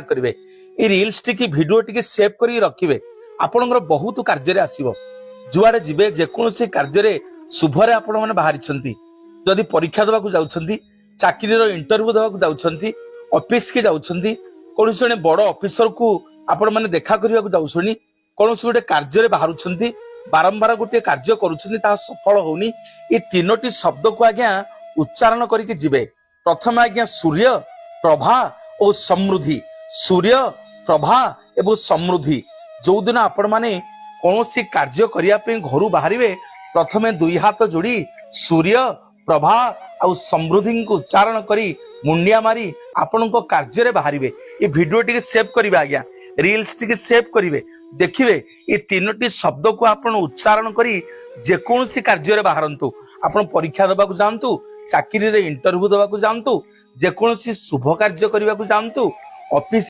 କରିବେ। ଏଇ ରିଲ୍ସ ଟିକେ, ଭିଡିଓ ଟିକେ ସେଭ୍ କରିକି ରଖିବେ। ଆପଣଙ୍କର ବହୁତ କାର୍ଯ୍ୟରେ ଆସିବ। ଯୁଆଡେ ଯିବେ, ଯେକୌଣସି କାର୍ଯ୍ୟରେ ଶୁଭରେ ଆପଣ ମାନେ ବାହାରିଛନ୍ତି, ଯଦି ପରୀକ୍ଷା ଦେବାକୁ ଯାଉଛନ୍ତି, ଚାକିରିର ଇଣ୍ଟରଭ୍ୟୁ ଦେବାକୁ ଯାଉଛନ୍ତି, ଅଫିସ କି ଯାଉଛନ୍ତି, କୌଣସି ଜଣେ ବଡ ଅଫିସରକୁ ଆପଣ ମାନେ ଦେଖା କରିବାକୁ ଯାଉଛନ୍ତି, କୌଣସି ଗୋଟେ କାର୍ଯ୍ୟରେ ବାହାରୁଛନ୍ତି, ବାରମ୍ବାର ଗୋଟିଏ କାର୍ଯ୍ୟ କରୁଛନ୍ତି, ତାହା ସଫଳ ହଉନି, ଏ ତିନୋଟି ଶବ୍ଦକୁ ଆଜ୍ଞା ଉଚ୍ଚାରଣ କରିକି ଯିବେ। ପ୍ରଥମେ ଆଜ୍ଞା ସୂର୍ଯ୍ୟ, ପ୍ରଭା ଓ ସମୃଦ୍ଧି। ସୂର୍ଯ୍ୟ, ପ୍ରଭା ଏବଂ ସମୃଦ୍ଧି। ଯୋଉଦିନ ଆପଣମାନେ କୌଣସି କାର୍ଯ୍ୟ କରିବା ପାଇଁ ଘରୁ ବାହାରିବେ, ପ୍ରଥମେ ଦୁଇ ହାତ ଯୋଡି ସୂର୍ଯ୍ୟ, ପ୍ରଭା ଆଉ ସମୃଦ୍ଧିଙ୍କୁ ଉଚ୍ଚାରଣ କରି, ମୁଣ୍ଡିଆ ମାରି ଆପଣଙ୍କ କାର୍ଯ୍ୟରେ ବାହାରିବେ। ଏ ଭିଡିଓ ଟିକେ ସେଭ୍ କରିବେ ଆଜ୍ଞା, ରିଲ୍ସ ଟିକେ ସେଭ୍ କରିବେ। ଦେଖିବେ, ଏ ତିନୋଟି ଶବ୍ଦକୁ ଆପଣ ଉଚ୍ଚାରଣ କରି ଯେକୌଣସି କାର୍ଯ୍ୟରେ ବାହାରନ୍ତୁ। ଆପଣ ପରୀକ୍ଷା ଦେବାକୁ ଯାଆନ୍ତୁ, ଚାକିରିରେ ଇଣ୍ଟରଭ୍ୟୁ ଦେବାକୁ ଯାଆନ୍ତୁ, ଯେକୌଣସି ଶୁଭ କାର୍ଯ୍ୟ କରିବାକୁ ଯାଆନ୍ତୁ, ଅଫିସ